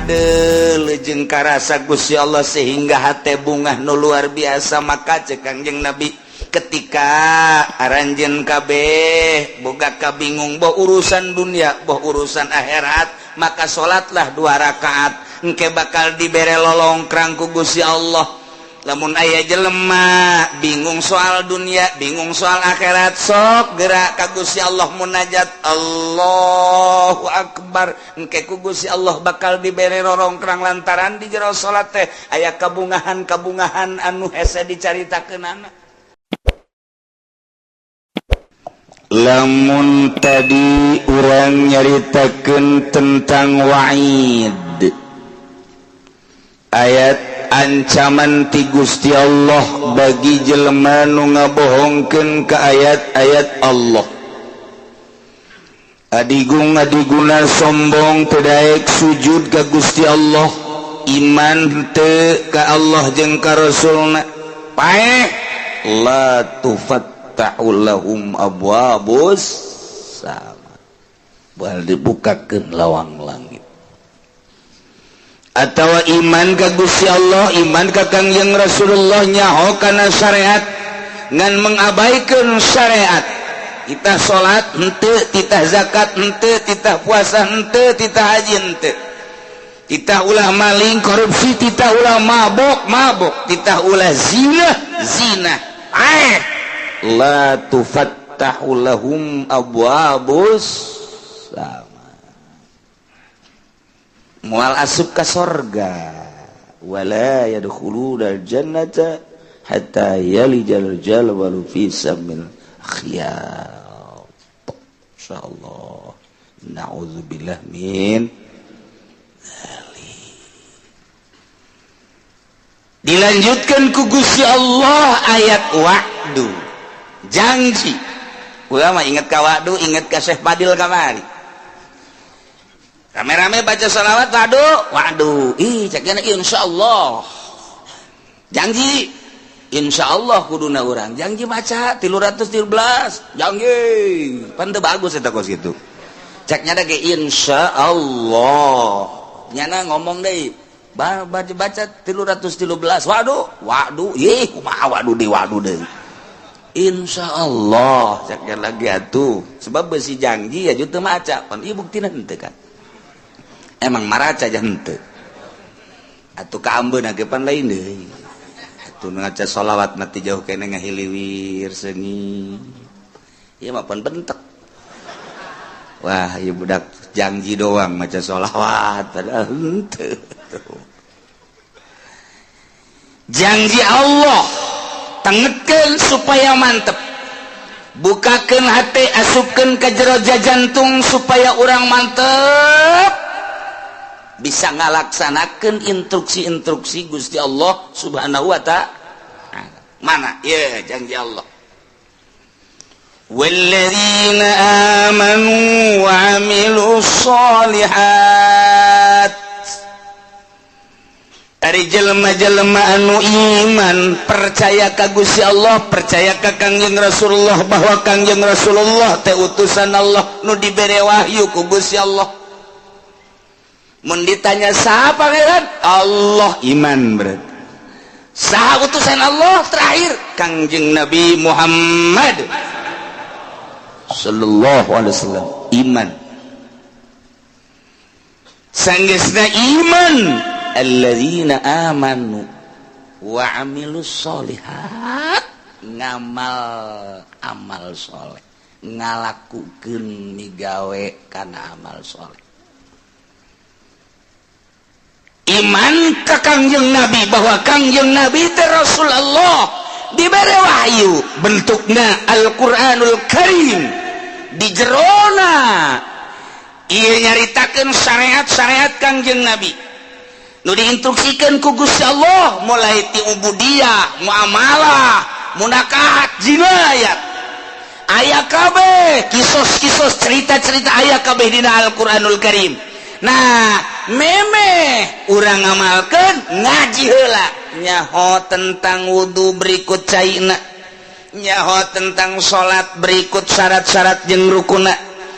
Adil jeung karasa Gusti Allah sehingga hate bungah nu luar biasa. Maka cek Kangjeng Nabi, ketika aranjeun kabeh boga kabingung, boh urusan dunia, boh urusan akhirat, maka salatlah dua rakaat, engke bakal dibere lolongkrang ku Gusti Allah. Lamun aya jelema bingung soal dunia, bingung soal akhirat, sok gerak ka Gusti Allah, munajat, Allahu Akbar, engke ku Gusti Allah bakal dibere rorongkrang lantaran di jero salat teh aya kabungahan-kabungahan anu hese dicaritakeunana. Lamun tadi urang nyaritakeun tentang wa'id, ayat ancaman ti Gusti Allah bagi jelema nu ngabohongkeun ke ayat-ayat Allah, adigung adiguna sombong, teu daek sujud ka Gusti Allah, iman teu ka Allah jeung ka Rasulna, paeh, la tufattahu lahum abwabus sama, bal dibukakeun lawang langit. Atau iman ka Gusti Allah, iman ka Kangjeng Rasulullah, nyaho kana syariat ngan mengabaikan syariat, kita salat henteu, titah zakat henteu, titah puasa henteu, titah haji henteu, titah ulah maling korupsi, titah ulah mabok mabok, titah ulah zina zina, eh, la tufattahu lahum abwabus sama, moal asup ka sorga, wala yadkhuluna jannata hatta yalijal jamalu fi sammil khiyat. Insyaallah, na'udzubillah min dzalik. Dilanjutkan ku Gusti Allah ayat wa'du, janji. Ulama inget ka wa'du, inget ka Syekh Fadil kamari rame-rame baca salawat, waduh waduh, ih, ceknya insyaallah, janji insyaallah kuduna urang janji maca 313 janji pan teu bagus eta kos kitu. Ceknya ge insyaallah, nyana ngomong deui, baca baca 313, waduh waduh, ih, kumaha waduh di waduh deui? Insyaallah ceknya lagi atuh, sebab besi janji ya teu maca pan ieu buktina henteu kan, emang maraca aja henteu atuh, kaambeun ge pan lain deui atuh. Ngaca sholawat mati jauh kene ngahiliwir seungit ieu mah pan bentek, wah, ieu budak janji doang maca sholawat, padahal henteu. Janji Allah tengetkeun supaya mantep, bukakeun hati, asupkeun ke jero jantung supaya urang mantep bisa ngalaksanakan instruksi-instruksi Gusti Allah Subhanahu wa Ta'ala. Mana ya janji Allah? والذين آمنوا وعملوا الصالحات. Ari jelema-jelema anu iman, percaya ka Gusti Allah, percaya ka Kangjeng Rasulullah, bahwa Kangjeng Rasulullah teh utusan Allah nu dibere wahyu ku Gusti Allah. Mun ditanya, "Saha pangeran?" Allah, iman berarti. Saha utusan Allah terakhir? Kangjeng Nabi Muhammad sallallahu alaihi wasallam, iman. Sanggeusna iman, alladzina amanu wa amilus solihat, ngamal amal soleh, ngalakukeun migawe kana amal soleh, iman ka Kangjeng Nabi bahwa Kangjeng Nabi teh Rasulullah, dibere wahyu bentukna Al-Qur'anul Karim, di jerona ieu nyaritakeun syariat-syariat Kangjeng Nabi nu diinstruksikan ku Gusti Allah, mulai ti ubudiyah, muamalah, munakahat, jinayat, aya kabeh, kisos-kisos, cerita-cerita aya kabeh dina Al-Qur'anul Karim. Nah, meme urang ngamalkeun, ngaji heula, nyaho tentang wudhu berikut caina, nyaho tentang salat berikut syarat-syarat jeung rukuna,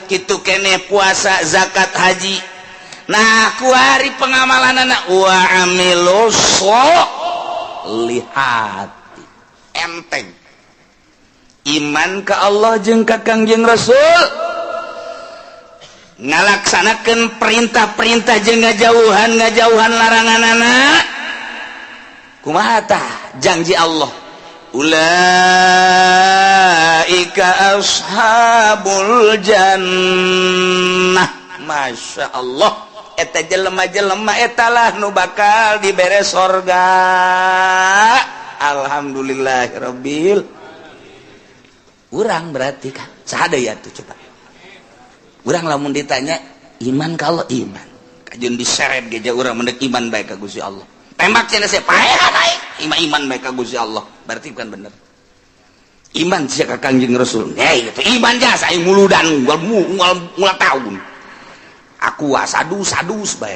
kitu kene puasa, zakat, haji. Nah, kuari pengamalan anak wa amilus solihati enteng iman ke Allah jeung ka Kangjeng Rasul, ngalaksanakeun perintah-perintah jeung ngajauhan larangan. Anak kumaha tah janji Allah? Ulaika ashabul jannah. Masya Allah, eta jelema-jelema etalah nu bakal dibere sorga. Alhamdulillahirabbil. Urang berarti kan saha ya tuh? Coba urang lamun ditanya iman, kalau iman kajeun diseret geja urang mendek iman baik ka Gusti Allah, tembak cenah saya paehan aing iman, iman baik ka Gusti Allah, berarti bukan bener iman sia ka Kangjeng Rasul. Eh, itu iman jasa aing muludan unggal unggal unggal tahun aku sadu sadus bae.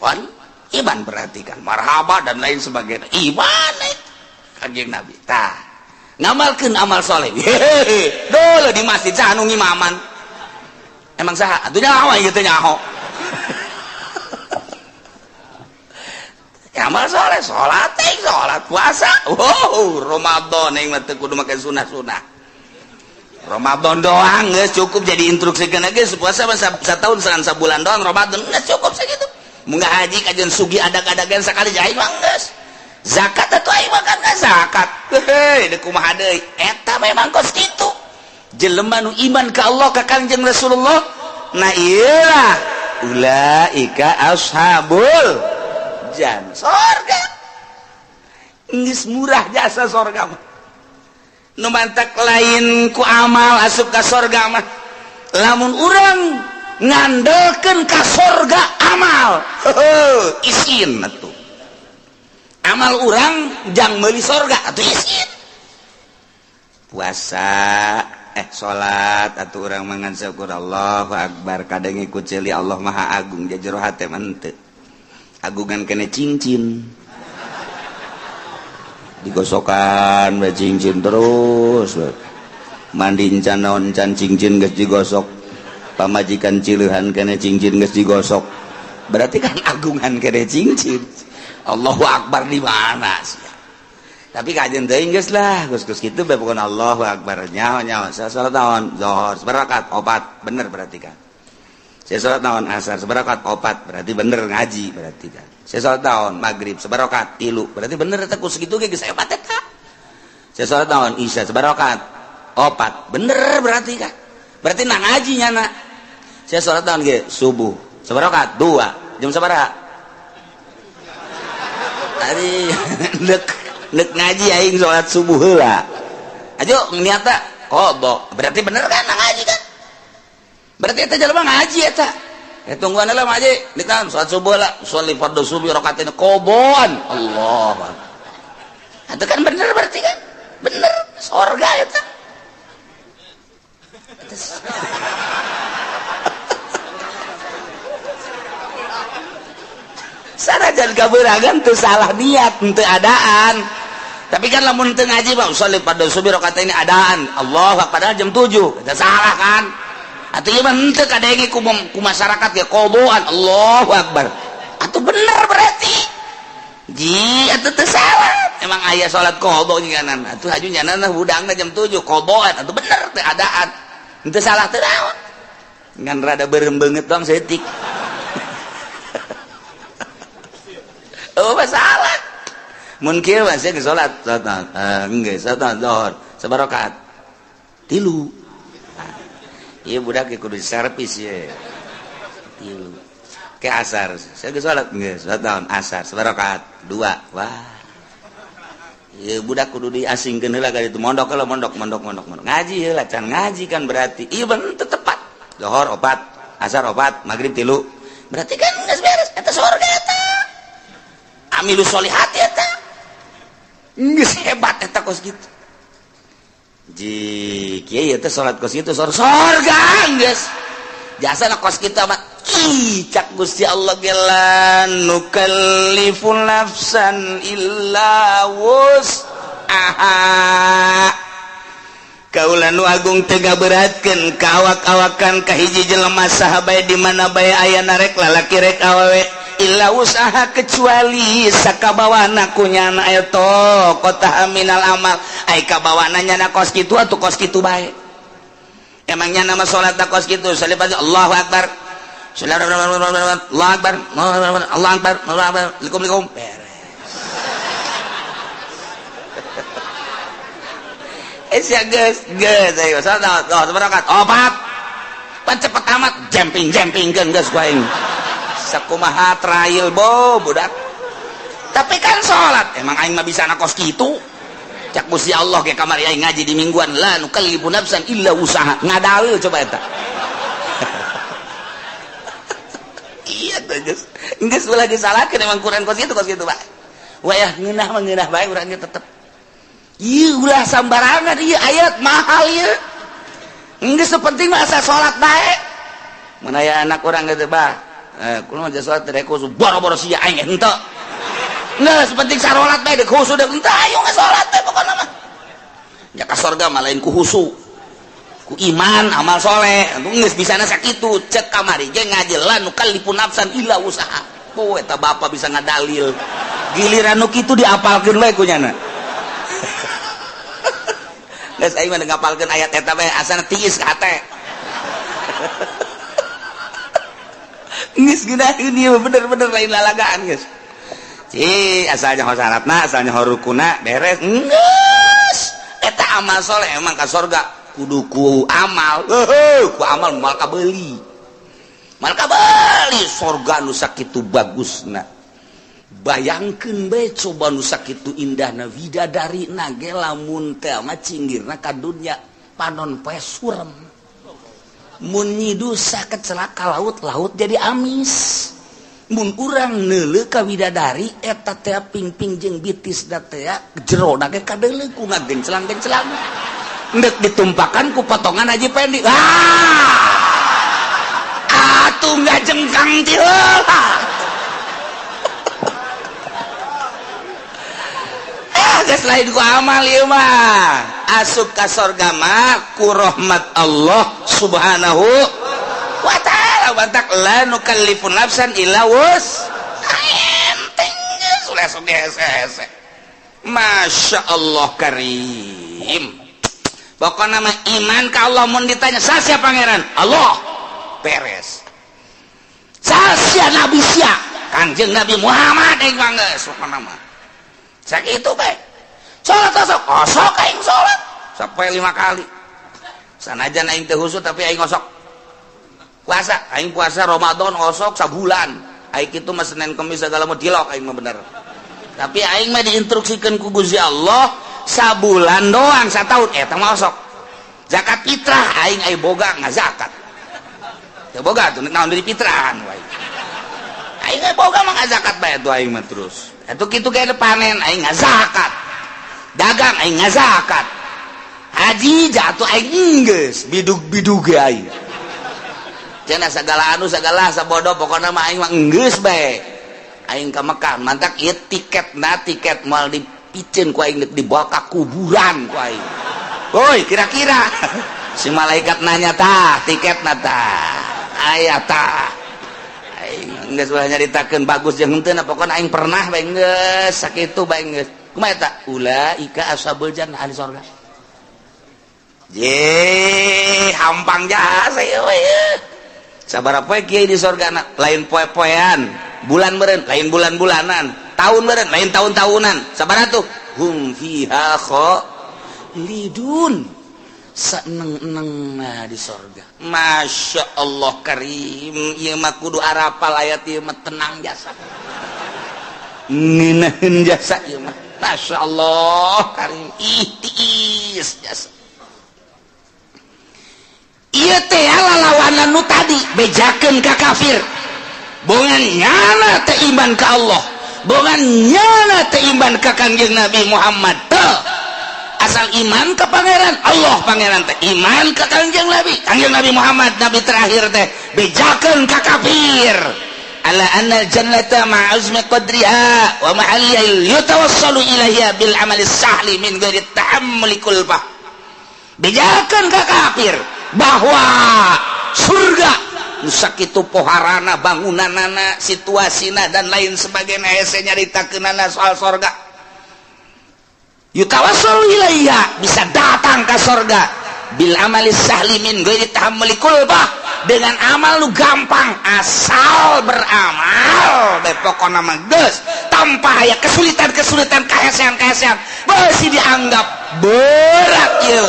Wan iman berarti kan marhaba dan lain sebagainya, iman itu Kanjeng Nabi. Tah, ngamalkeun amal soleh. Hehehe, dulu di masjid saha nu ngimaman? Emang saha atuh nyaho ieu teh? Nyaho amal soleh, salat teh, salat, puasa. Wow, Ramadan yang mah teu kudu make sunah-sunah. Ramadan doang geus cukup jadi instruksi geus puasa mah satahun sangan sabulan doang. Ramadan geus cukup segitu. Munggah haji kajian sugi adag-adagan sekali aing mah geus. Zakat atuh aing mah kan zakat heuh deuk kumaha deui. Eta memang kos kitu jelema nu iman ka Allah, ka Kangjeng Rasulullah. Nah, iyalah ulaika ashabul jan sorga. Geus murah jasa sorga mah. Nu mantak lain ku amal asup ka sorga mah. Lamun urang ngandelkeun ka sorga amal, heuh, isin atuh. Amal urang jang meuli sorga atuh isin. Puasa, eh, salat atuh urang mangan syukur Allahu akbar, kadang ikut ceuli Allah Maha Agung, jero hate mah henteu. Agungan kene cincin digosokan bae, cincin terus we. Mandi encan naon encan, cincin geus digosok. Pamajikan cileuhan kene, cincin geus digosok. Berarti kan agungan kene cincin. Allahu akbar di mana sih? Tapi kajian teuing geus lah, geus geus kitu bae pokona. Allahu akbar, nyaho nyaho. Saya salat naon? Zuhur sabarakat? Opat, bener berarti kan. Saya salat naon? Asar sabarakat? Opat, berarti bener ngaji berarti kan. Saya salat naon? Maghrib sabarakat? Tilu, berarti bener eta. Ku segitu ge geus hebat eta. Saya salat naon? Isya sabarakat? Opat, bener berarti kan. Berarti nak ngaji nyana. Saya salat naon ge? Subuh sabarakat? Dua. Jam sabaraha tadi? Nek nek ngaji aing salat subuh heula aja niatna qada, berarti bener kan nak ngaji kan. Berarti eta jelema ngaji eta. Eh, tungguan lah ngaji nek kan salat subuh lah, sholli fardhu subuh rakaatain qadaan. Allah, itu kan bener berarti kan, bener sorga eta. Sanajan kaberangan teu salah niat, teu adaan. Tapi kan lamun teu ngaji mah sholli fardhu subuh rakaatain adaan Allah, padahal jam 7 eta salah kan. Atuh ieu mah henteu kadenge ku masyarakat ge qadaan Allahu akbar. Atuh bener berarti. Ji atuh teu salah. Emang aya salat qada nyanan. Atuh haju nyanan hudangna jam 7 qadaan atuh bener teu adaan. Henteu salah teu naon. Ngan rada beureum beungeut doang saeutik. Oh, masalah. Mun kieu mah sia geus salat, salat geus salat zuhur sabarakat? Tilu. Iya, budak kudu servis ye. Tilu. Ke asar, saya geus salat geus salat naon? Asar sabarakat? Dua. Wah. Ieu budak kudu diasingkeun heula ka ditu, mondok heula, mondok mondok mondok mondok. Ngaji heula, can ngaji kan berarti. Ieu bener tepat. Zuhur opat, asar opat, maghrib tilu. Berarti kan geus beres eta sorga eta. Amilu solihati eta. Geus hebat eta kos kitu. Ji kieu teh salat kos kitu sorga geus. Jasana kos kitu mah ih cak Gusti Allah ge la nukallifu nafsan illa wus'aha. Kaula nu agung teu ngaberatkeun ka awak-awakan ka hiji jelema saha bae di mana bae aya, rek lalaki rek awewe, illa usaha, kecuali sakabawana ku nyana eta kota minal amal. Ai kabawana nyana kos kitu atuh kos kitu bae. Emangnya nama salat kos kitu? Salih, Allahu akbar, Allahu akbar, Allahu akbar, Allahu akbar, likum likum, beres. Eh sia, geus geus, ayo salat. Oh, seberangkat opat pan cepet amat, jumping jumping kan geus ku aing sakumaha trail bo budak. Tapi kan salat emang aing mah bisa kos kitu. Cak Gusti Allah ge kamari aing ngaji di mingguan, la nukallifu nafsan illa usaha, ngadalil coba eta. Iya tuh, geus geus ulah disalahkeun, emang Quran kos kitu, kos kitu bae. Wayah ngeunah mah ngeunah bae urang ge tetep. Ieu ulah sambarangan, ieu ayat mahal ieu. Geus penting mah asa salat bae. Mun aya anak urang gitu, bah. Eh, kulo mah salat teh khusu boro-boro sia, aing henteu. Geus penting sarolat bae, deuk khusu deuk henteu, ayo salat bae pokona mah. Ya ka sorga mah lain ku khusu. Ku iman, amal soleh. Geus bisana sakitu, cek kamari ge ngaji la nukallifu nafsan illa usaha. Oh, eta bapak bisa ngadalil. Giliran nu kitu diapalkeun bae ku nyana. Geus aing mah ngapalkeun ayat eta bae asana tiis ka hate. Geus geunaheun ieu, bener-bener lain lalagaan geus. Ci, asalnya ho syaratna, asalnya ho rukuna beres. Geus. Eta amal soleh emang ka sorga kudu ku amal. Heuh, ku amal moal kabeuli. Moal kabeuli sorga nu sakitu bagusna. Bayangkeun bae coba nu sakitu indahna widadari nage lamun teh mah cinggirna ka dunya panon poe surem. Mun nyidusa kecelaka laut, laut jadi amis. Mun urang neuleuh ka widadari eta teh pingping jeung bitis da teh jero ge kadeuleuh ku ngagencelang-gencelang. Endek ditumpakan ku potongan Haji Pendi. Ah! Atuh ngajengkang ti heula. Geus lain ku amal ieu mah. Asup ka sorga mah ku rahmat Allah Subhanahu wa ta'ala. Batak la nukallifu nafsan illa wus. Enteng geus ulah sok hese-hese. Masya Allah karim. Pokokna mah iman ka Allah, mun ditanya saha pangeran? Allah. Beres. Saha nabi sia? Kangjeng Nabi Muhammad aing mah geus pokona mah. Sakitu bae. Salat osok, osok aing salat sampai 5 kali. Sanajan aing teu khusyuk tapi aing osok. Puasa, aing puasa Ramadan osok sabulan. Aing kitu mah Senin Kemis segala mah dilok aing mah bener. Tapi aing mah diinstruksikeun ku Gusti Allah sabulan doang sataun eta mah osok. Zakat fitrah aing aya boga ngazakat. Teu boga tuh naon dari fitrahan wae. Aing aya boga mah ngazakat bae tuh aing mah terus. Atuh kitu ge panen aing ngazakat. Dagang aing ngazakat. Haji jatuh aing geus bidug-bidug ge aing. Cenah sagala anu sagala sabodo pokona mah aing mah geus bae. Aing ka Mekah mantak ieu tiketna, tiket moal dipiceun ku aing, dibawa ka kuburan ku aing. Woi, kira-kira si malaikat nanya, tah tiketna tah aya tah. Aing geus ulah nyaritakeun bagus jeung henteu, pokona aing pernah bae geus sakitu bae geus. Kumaha eta? Ulaika ashabul jannah, ahli sorga. Je, hampang jasa ieu we. Sabaraha poe kiai di sorga na? Lain poe-poean, bulan meureun, lain bulan-bulanan, tahun meureun, lain tahun-tahunan. Sabaraha tuh? Hum fiha khalidun. Saeneng-eneng nah di sorga. Masya Allah karim, ieu mah kudu arapal ayat ieu mah, tenang jasa. Ngeunaheun jasa ieu mah. Masya Allah karim, ih tiis jasa. Ieu teh lalawanan nu tadi bejakeun ka kafir. Bongan nyana teh iman ka Allah, bongan nyana teh iman ka Kangjeng Nabi Muhammad teh. Asal iman ke pangeran Allah, pangeran teh iman ke Kangjeng Nabi, Kangjeng Nabi Muhammad nabi terakhir teh, bejakeun ka kafir. Ala anna jannata ma'azmi qadriha wa mahalliha yutawassalu ilaiha bil amali sahli min ghairi ta'ammuli kulfah. Bejakeun ka kafir bahwa surga nu sakitu poharana, bangunanana, situasina, dan lain sebagainya. Hese nyaritakeunana soal sorga. Yutawassalu ilaiha, bisa datang ke sorga, bil amalis sahli min ghairi tahammuli kulfah, dengan amal lu gampang, asal beramal bae pokona mah geus, tanpa aya kesulitan-kesulitan, kahesean-kahesean. Beusi dianggap berat ieu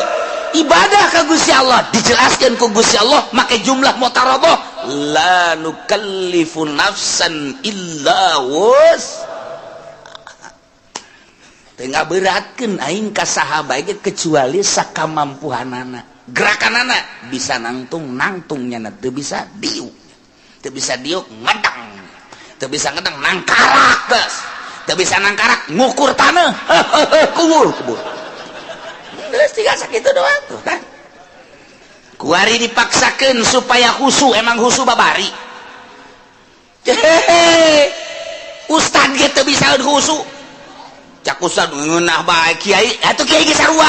ibadah ka Gusti Allah. Dijelaskan ku Gusti Allah make jumlah mutaradah, la nukallifu nafsan illa wus. Teu ngaberatkeun aing ka saha bae kecuali sakamampuhanana. Gerakanana bisa nangtung, nangtung nyana, teu bisa diuk, teu bisa diuk ngedang, teu bisa ngedang nangkarak, geus teu bisa nangkarak ngukur tanah, kubur kubur. Geus tinggal sakitu doang tuh kan. Kuari dipaksakeun supaya khusu, emang khusu babari. Hehehe, ustad ge teu bisa khusu. Cak ustad ngeunah bae kiai, atuh kiai ge sarua.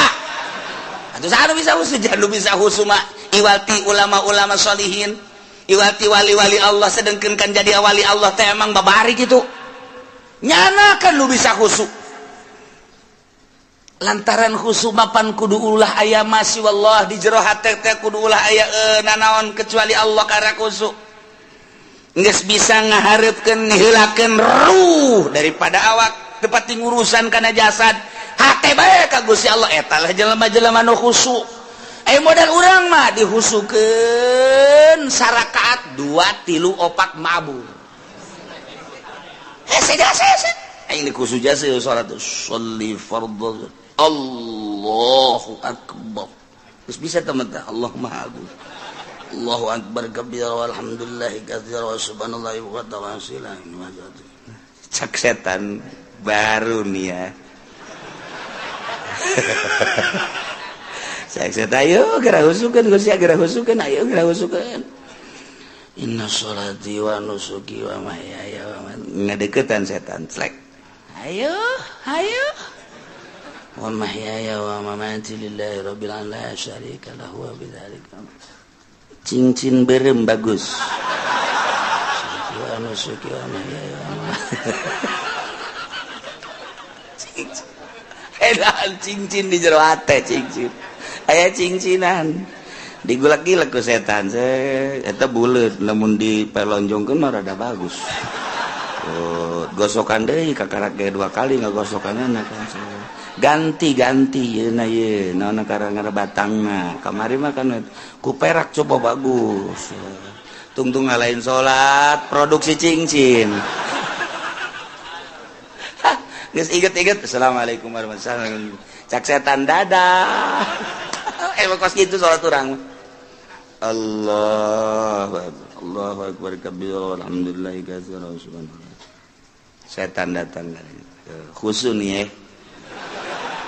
Atuh saha nu bisa khusu? Jangan bisa khusu mah iwati ulama-ulama sholihin, iwati wali-wali Allah. Sedengkeun kan jadi wali Allah teh emang babari gitu. Nyana kan nu bisa khusu. Lantaran khusu mapan kudu ulah aya masih wallah di jero hate teh, kudu ulah aya nanaon kecuali Allah karena khusu. Geus bisa ngahareupkeun, ngeheulakeun ruh daripada awak, tepati ngurusan kana jasad, hate bae ka Gusti Allah. Eta lah jelema-jelema nu khusu. Eh, modal urang mah dihusukeun sarakaat dua tilu opat mabur. Hese jasa hese aing dikhusu jasa salat sholli fardhu, Allahu akbar. Terus bisa teman teh Allah Maha Agung, Allahu akbar kabira walhamdulillahi katsira wa subhanallahi wa ta'ala. Cak setan baru nih ya. Cak setan, ayo geura husukeun Gusti, geura husukeun, ayo geura husukeun. Inna sholati wa nusuki wa mahyaya wa mamati. Ngadeukeutan setan slek, ayo ayo, wa mahyaya wa mamati lillahi rabbil alamin la syarika lahu wa bidzalika. Cincin berem bagus. Wa nusuki wa mahyaya wa mamati. Cincin edan, cincin di jero hate, cincin aya cincinan digulak-gilak ku setan. Eta buleut, lamun dipelonjongkeun mah rada bagus. Oh, gosokan deui, kakarak ge dua kali ngagosokanna kan. Ganti-ganti yeuna ye naon karang batangna kamari mah kan ku perak, coba bagus. Tungtung ngalain salat produksi cincin. Geus inget-inget, assalamualaikum warahmatullahi wabarakatuh. Cak setan, dadah. Emang kos gitu salat urang. Allah Allahu akbar kabir alhamdulillah katsira subhanallah. Setan datang, khusu nih ya.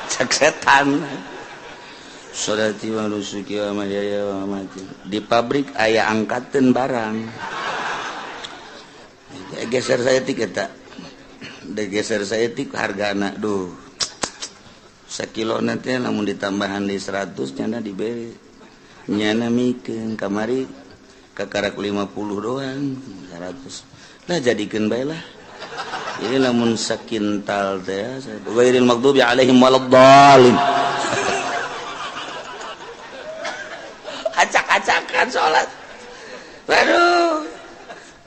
Cak setan, sholati wa nusuki wa mahyaya wa mamati. Di pabrik aya angkateun barang, geser saeutik eta, geser saeutik hargana. Duh, sakilo nanti lamun ditambahan di 100 nyana diberi, nyana mikeun kamari kakarak 50 doang, 100 lah, jadikeun bae lah. Ini lamun sakintal teh, ghairil maghdubi alaihim waladdallin. Acak-acakan salat. Waduh,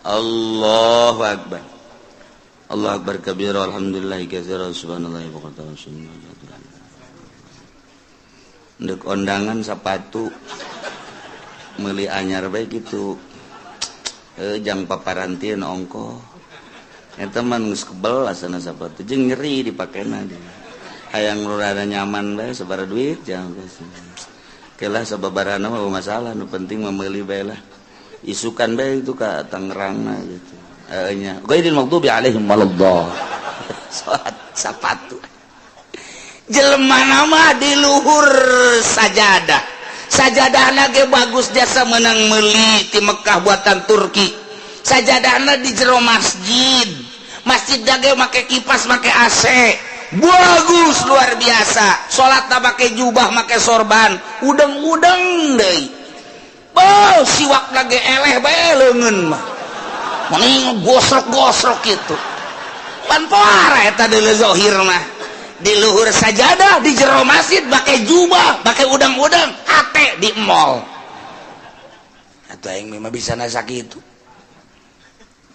Allahu akbar, Allah akbar kabira alhamdulillah katsira subhanallah wa ndek ondangan sepatu meuli anyar bae gitu, jang paparantian ongko eta mah geus kebel asana sepatu jeung nyeri dipakena. Hayang nu rada nyaman bae, sabaraha duit jang kelah, sababarana mah masalah, nu penting mah meuli bae lah. Isukan bae itu ka Tangerang gitu nya, ghairil maghdubi alaihim waladdallin. Salat sapatu jelema nama di luhur sajadah, sajadahna ge bagus, jasa menang meuli ti Mekah buatan Turki. Sajadahna di jero masjid, masjid ge make kipas, make AC. Bagus, luar biasa. Salat tak pakai jubah, make sorban, udeng-udeng deui. Oh, siwak lagi eleh bae leungeun mah. Mending gosrok-gosrok gitu. Pan pohara eta deuleu zahir mah. Di luhur sajadah, di jero masjid pakai jubah, pakai udang-udang, hate di mall. Atuh aing mah bisa nasa kitu.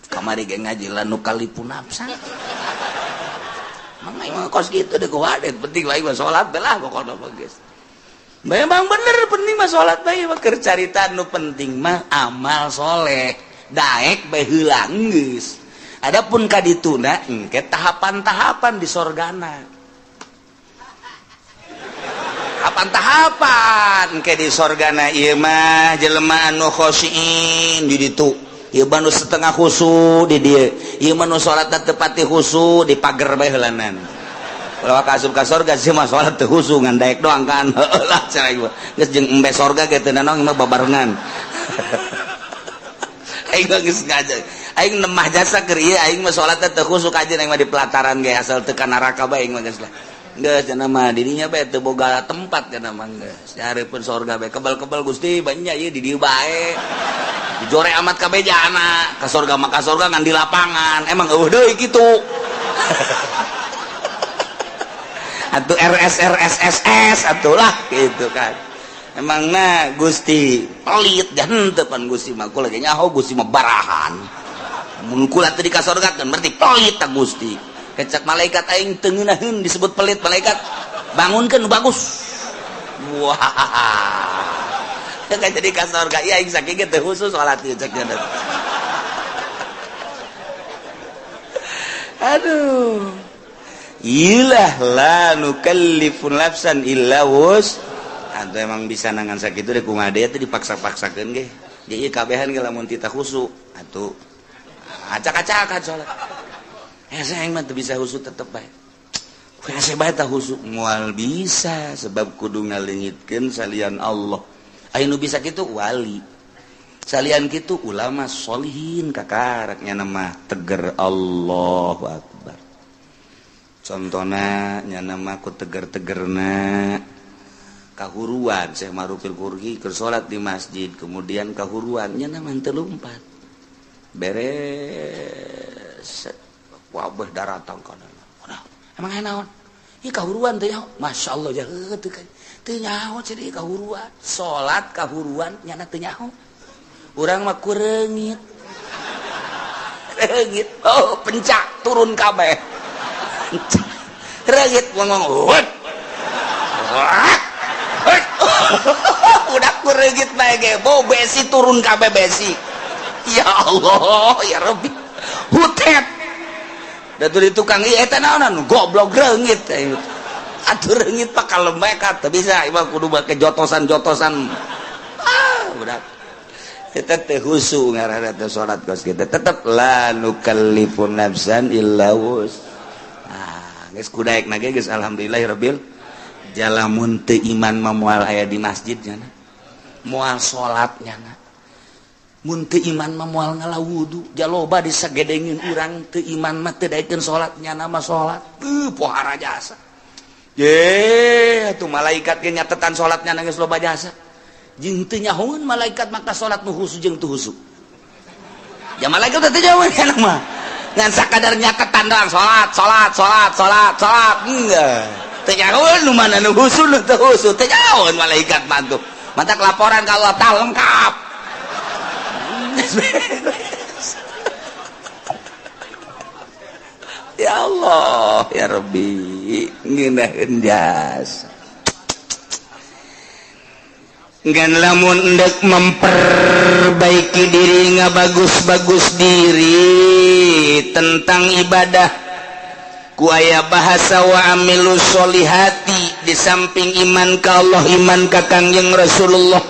Kamari ge ngaji la nukallifu nafsan. Mang aing mah kos kitu deh kuwadet, penting bae mah salat lah pokokna mah geus. Memang bener, penting mah salat bae mah. Keur carita nu penting mah amal soleh. Daek bae heula geus. Adapun kadituna engke tahapan-tahapan di sorgana. Tahapan-tahapan engke di sorgana ieu mah jelema anu khosyin di ditu. Ieu mah nu setengah khusu di dieu. Ieu mah nu salatna teu pati khusu di pager bae heulanan. Kalau ka asup ka sorga sih mah salat teu khusu, ngan daek doang kan. Heueuh lah cenah ieu. Geus jeung embe sorga ge teu nanaon mah babarengan. Aing mah geus ngajar. Aing nemah jasa keur ieu, aing mah salatna teu khusu kajeun, aing mah di pelataran ge asal teu ka neraka bae aing mah geus lah. Geus cenah mah dirinya bae teu boga tempat cenah mah geus. Nyareupeun sorga bae kebal-kebal Gusti banyak ieu di dieu bae. Dijore amat kabeh jana ka sorga mah, ka sorga ngan di lapangan. Emang eueuh deui kitu. Atuh RS RS SS atuh lah gitu kan. Emang nah Gusti pelit dan teu pan Gusti mah kula ge nyaho Gusti mah barahan. Mun kula teu dikasorgakeun berarti pelit ta Gusti. Kecak malaikat aing teu ngeunaheun disebut pelit malaikat. Bangunkeun nu bagus. Wah. Kan jadi ka sorga ieu aing sakieu ge teu khusus salat ieu cek nya. Aduh. Ilah la nukallifu nafsan illa wus. Atau emang bisa nangan sakitu deh kumaha deui teh dipaksa-paksakeun ge. Jadi kabehan ge lamun tita khusu atuh acak-acakan salat. Hese aing mah teu bisa khusu tetep bae. Hese bae tah khusu moal bisa sebab kudu ngaleungitkeun salian Allah. Aya nu bisa kitu wali. Salian kitu ulama solihin kakaraknya nama teger Allahu Akbar. Contohna nya nama ku teger-tegerna kahuruan Syekh Ma'rufil Qurhi keur salat di masjid kemudian kahuruan nya nama teu lumpat. Beres wabah daratang kana. Emang aya naon? Ih kahuruan teh nyaho. Masya Allah ya teu teu nyaho cenah kahuruan. Salat kahuruan nyana teu nyaho. Urang mah ku reungit. Reungit. Oh, pencak turun kabeh. Reungit ngomong. Wut. Udah ku reungit bae ge, bau besi turun kabeh besi. Ya Allah, ya Rabbi. Hutet. Da di tukang ieu eta naonan goblok reungit. Atuh reungit pak kalem bae ka teu bisa ieu kudu make jotosan-jotosan. Ah, udah. Kita teh khusu ngaranna teh salat kos kita tetep la nukallifu nafsan illa wus. Ah, geus kudaek na ge geus alhamdulillahirabbil jalamun teu iman mah moal aya di masjid nya. Moal salat nya. Mun teu iman mah moal ngala wudu, jaloba disagedengin urang teu iman mah teu daekeun salat nyana mah salat. Teu pohara jasa. Ye, atuh malaikat ge nyatetan salatnya geus loba jasa. Jeung teu nyahoeun malaikat maka salat nu khusu jeung teu khusu. Ya malaikat teh teu nyahoeun kana mah. Ngan sakadar nyatetan doang salat, salat, salat, salat, salat. Enggak. Teu nyahoeun nu mana nu khusu nu teu khusu, teu nyahoeun malaikat mah tuh. Matak laporan ka Allah tah lengkap. Ya Allah, ya Rabbi, ngeunaheun jasa. Ngan lamun endek memperbaiki diri ngabagus-bagus diri tentang ibadah ku aya bahasa wa amilu sholihati di samping iman ka Allah, iman ka Kangjeng Rasulullah.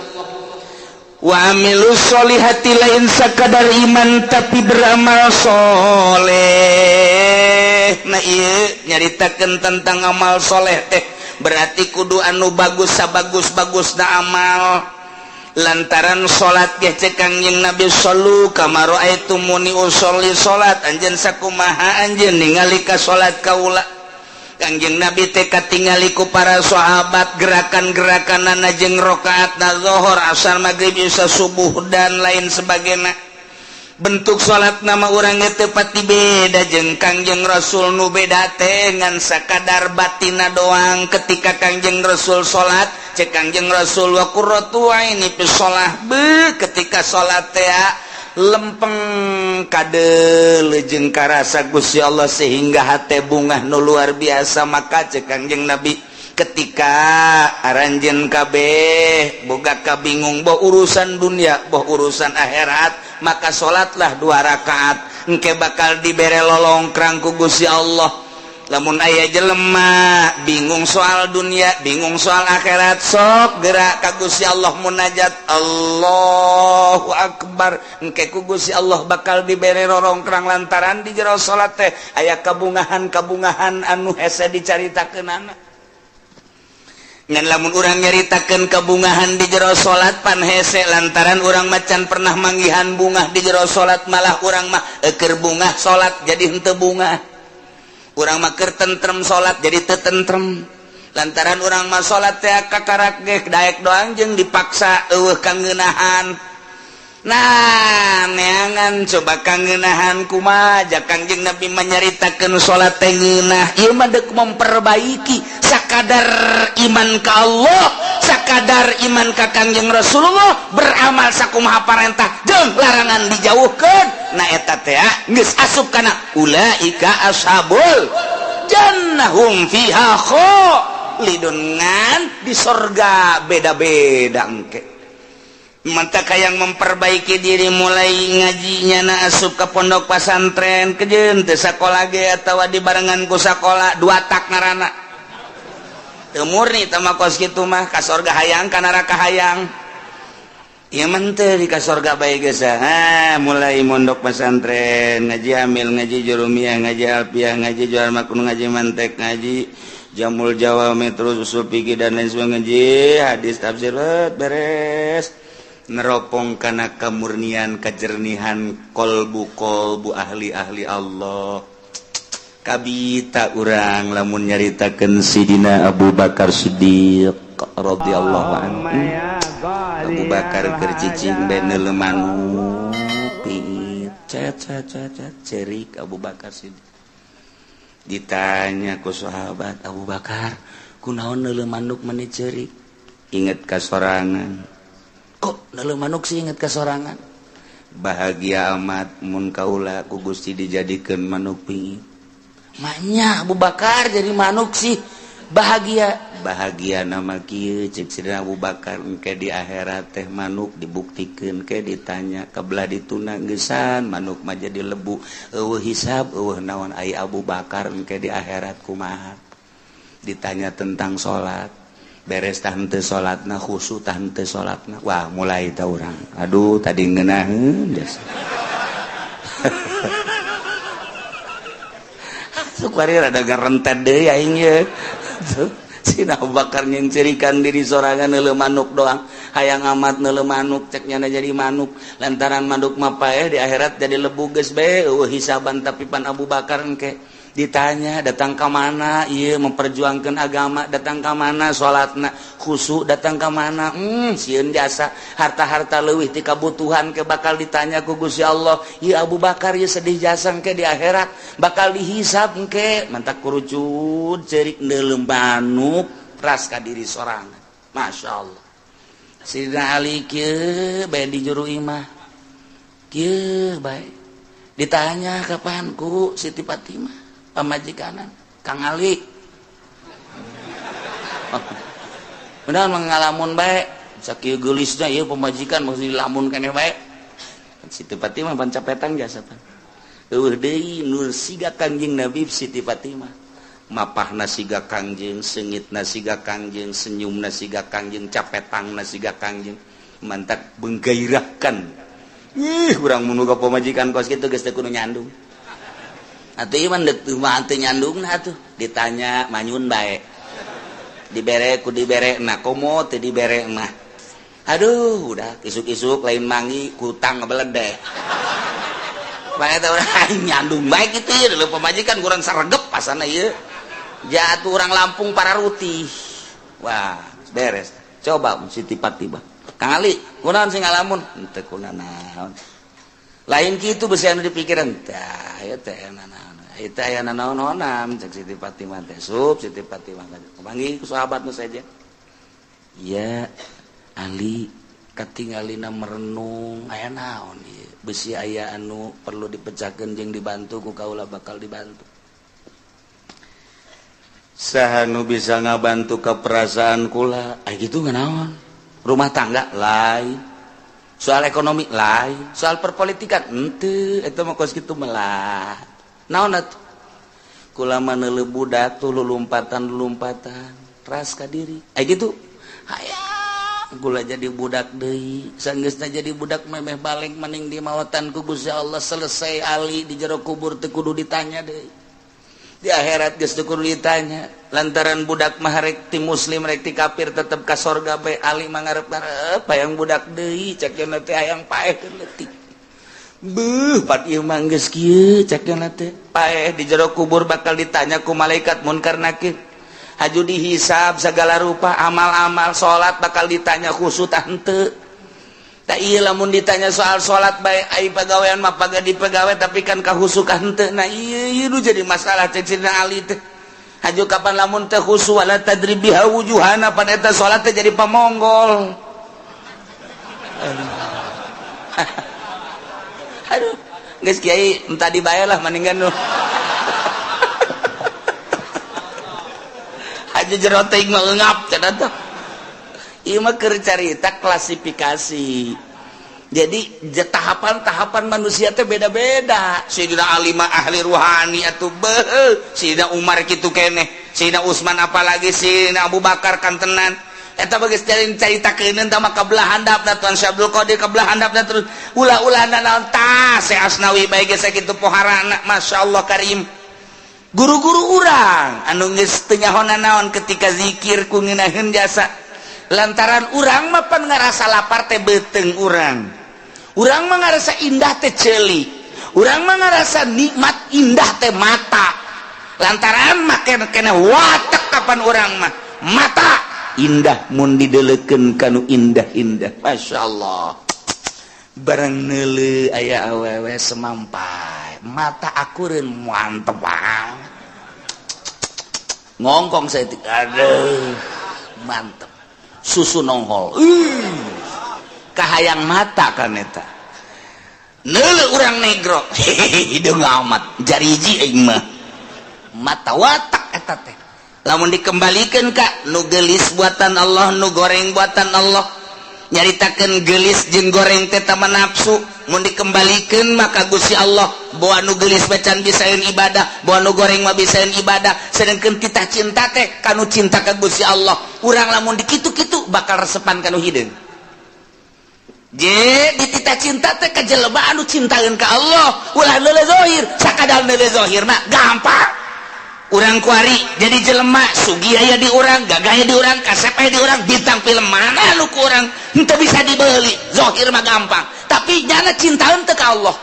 Wa amilu sholihati lain sakadar iman tapi beramal soleh. Nah ieu nyaritakeun tentang amal soleh teh berarti kudu anu bagus sabagus-bagusna amal. Lantaran salat ge cek Kangjeng Nabi shallu kama raaitumuni usolli, salat anjeun sakumaha anjeun ningali ka salat kaula. Kangjeng Nabi teh katingali ku para sahabat gerakan-gerakan jeung rokaat na zohor, asar, maghrib, isya, subuh, dan lain sebagainya. Bentuk salat nama urang teu pati beda jeung Kangjeng Rasul. Nu beda teh ngan sakadar batina doang. Ketika Kangjeng Rasul salat, cek Kangjeng Rasul, "Wa qurratu aini fi shalah." Be, ketika salat teh lempeng kade jeung karasa Gusti Allah sehingga hate bungah nu luar biasa. Maka cek Kangjeng Nabi, ketika aranjeun kabeh boga kabingung, boh urusan dunia, boh urusan akhirat, maka salatlah dua rakaat, engke bakal dibere lolongkrang ku Gusti Allah. Lamun aya jelema bingung soal dunia, bingung soal akhirat, sok gerak ka Gusti Allah, munajat, Allahu akbar, engke ku Gusti Allah bakal dibere rorongkrang lantaran di jero salat teh aya kabungahan-kabungahan anu hese dicaritakeunana. Ngan lamun urang nyaritakeun kabungahan di jero salat pan hese, lantaran urang macan pernah manggihan bungah di jero salat. Malah urang mah eker bungah salat jadi henteu bungah, urang mah keur tentrem salat jadi teu tentrem, lantaran urang mah salat teh kakarak ge daek doang jeung dipaksa, euweuh kangeunahan. Nah, neangan coba kangeunahan kumaha. Ja Kangjeng Nabi menyaritakeun salat teh ngeunah. Ieu mah deuk memperbaiki sakadar iman ka Allah, sakadar iman ka Kangjeng Rasulullah, beramal sakumaha parentah jeung larangan dijauhkeun. Nah, eta teh geus asup kana ulaika ashabul jannah hum fiha khalidun. Ngan di sorga beda-beda engke. Mantap yang memperbaiki diri mulai ngajinya na asup ke pondok pesantren kejen teu sakola ge atawa dibarengan ku sakola dua tak ngarana teu murni tama kos kitu mah, ka sorga hayang, ka neraka hayang. Ieu mah teu di ka sorga bae geus. Ha, mulai mondok pesantren, ngaji amil, ngaji jurumiyah, ngaji alfiah, ngaji jual makun, ngaji mantek, ngaji jamul jawami, terus usul fikih dan lain sebagainya, ngaji hadis, tafsir, beres, neropong karena kemurnian, kejernihan kolbu kolbu ahli-ahli Allah. Kabita urang lamun nyaritakeun Sidina Abu Bakar Siddiq radhiyallahu anhu. Abu Bakar keur cicing bae neuleu manuk piit, cet cet cet cet, cerik Abu Bakar Siddiq. Ditanya ku sahabat, "Abu Bakar, kunaon neuleu manuk meni cerik?" "Inget ka sorangan." "Kok neuleu manuk sih inget ka sorangan?" "Bahagia amat mun kaula ku Gusti dijadikeun manuk piit." "Maknya Abu Bakar jadi manuk sih bahagia?" "Bahagia nama kieu," cek Sidina Abu Bakar, "engke di akhirat teh manuk dibuktikeun ke ditanya kebelah dituna geusan manuk mah jadi lebu, euweuh hisab, euweuh naon. Ai Abu Bakar engke di akhirat kumaha? Ditanya tentang salat, beres tah henteu salatna, khusyuk tah henteu salatna?" Wah, mulai tah urang, aduh, tadi ngeunaheun geus. Suka rada ngarentet deui aing ye. Sina Abu Bakar nyencerikan diri sorangan neuleu manuk doang, hayang amat neuleu manuk, cek nyana jadi manuk, lantaran manuk mah paeh di akhirat jadi lebu, geus bae euweuh hisaban. Tapi pan Abu Bakar engke ditanya datang ke mana ieu memperjuangkan agama, datang ke mana salatna khusyuk, datang ke mana sieun jasa harta-harta leuwih ti kabutuhan ke bakal ditanya ku Gusti Allah. Ieu Abu Bakar ieu sedih jasa, engke di akhirat bakal dihisab engke. Mantak kurucut cerik neuleu manuk ras ka diri sorangan. Masya Allah. Sidina Ali kieu bae di juru imah kieu bae, ditanya kapan ku Siti Fatimah pamajikanan, "Kang Ali, benar mengalamun bae sakieu geulisna ieu pamajikan, mesti lamun keneh bae?" Siti Fatimah pan capetan jasa pan euweuh deui nur siga Kangjeng Nabi. Siti Fatimah mapahna siga Kangjeng, seungitna siga Kangjeng, senyumna siga Kangjeng, capetangna siga Kangjeng, mantak menggairahkan. Ih, urang mun boga pamajikan kos kitu geus teu kudu nyandung atuh. Ieu mah deuk mah teu nyandungna atuh. Ditanya manyun bae, dibere ku dibere na, komo teu dibere mah aduh, udah isuk-isuk lain mangi kutang ngebeledek bae teh. Urang nyandung bae kitu ieu pamajikan kurang saregep pasana ieu. Jatuh orang Lampung para rutih. Wah, beres. Coba Siti Fatimah. Kang Ali, kunaon sing ngalamun? Henteu kunanaon. Lain kitu besi anu dipikiran. Tah, ieu teh nanaon. Ieu teh aya nanaon-naonan cek Siti Fatimah teh. Sup Siti Fatimah panggil ku sahabat nu saja. Ya, Ali katingalina merenung aya naon ieu. Besi aya anu perlu dipecahkeun jeung dibantu ku kaula bakal dibantu. Saha nu bisa ngabantu ke perasaan kula? Ay gitu naon? Rumah tangga lain, soal ekonomi lain, soal perpolitikan henteu, eta mah kos kitu melah. Naon atuh? Kula mah neuleuh budak tuh lulumpatan-lulumpatan, ras ka diri. Ay gitu. Hayang kula jadi budak deui, sanggeusna jadi budak memeh balik maning di mawatan ku Gusti Allah selesai Ali di jero kubur teu kudu ditanya deui. Di akhirat geus teu kudu ditanya lantaran budak mah rek ti muslim rek ti kafir tetep ka sorga bae. Ali mah ngarep-ngarep hayang budak deui, cek cenah teh hayang paeh keur leutik. Beuh, pat ieu mah geus kieu cek cenah teh. Paeh di jero kubur bakal ditanya ku malaikat munkar nakir. Haju dihisab segala rupa amal-amal salat bakal ditanya khusyuk tah henteu. Tak iya lamun ditanya soal salat bae ai pagawean mah paga di pagawe tapi kan kahusukan henteu. Nah iya ieu nu jadi masalah cek Sidina Ali teh. Haju kapan lamun teh khusu wala tadrib biha wujuhana pan eta salat teh jadi pamonggol. Aduh, geus kiai entah dibayar lah mendingan nu. Haju jero teuing mah eungap cenah teh. Ieu mah keur carita klasifikasi. Jadi tahapan-tahapan manusia teh beda-beda. Sayyidina Ali mah ahli ruhani atuh beuh, Sayyidina Umar kitu keneh, Sayyidina Utsman apalagi Sayyidina Abu Bakar kantenan. Eta bagus caritakeun tah mah kabelah handapna Tuan Syekh Abdul Qadir kabelah handapna terus ulah-ulah naon tah Syekh Asnawi bae geus sakitu poharana masyaallah karim. Guru-guru urang anu geus teu nyaho naon ketika zikir ku ngeunaheun jasa. Lantaran urang mah pan ngarasa lapar teh beuteung urang. Urang mah ngarasa indah teh ceuli. Urang mah ngarasa nikmat indah teh mata. Lantaran mah kena watek kapan urang mah mata indah mun didelekeun kanu indah-indah. Masya Allah. Barang neuleuh aya awewe semampai, mata akureun mantep banget. Ngongkong saya, aduh, mantep. Susu nonghol. Kahayang mata kan eta. Neuleuh urang negro, hideung amat, jariji aing mah. Mata watak eta teh. Lamun dikembalikan ka nu gelis buatan Allah, nu goreng buatan Allah, nyaritakeun gelis jeung goreng teh tama nafsu. Mun dikembalikan maka Gusti Allah bawa nu gelis bacan bisaeun ibadah, bawa nu goreng mah bisaeun ibadah, sedangkeun titah cinta teh kanu cinta ka Gusti Allah. Urang lamun dikitu-kitu bakal resepan kanu hideung. Je dititah cinta teh ka jelema anu cintaeun ka Allah, ulah neuleuh zahir, sakadar neuleuh zahir mah gampang. Urang kuari jadi jelema sugih aya di urang, gagah aya di urang, kasep aya di urang, bintang film mana nu ku urang henteu bisa dibeli, zahir mah gampang. Tapi nyana cintaeun teu ka Allah.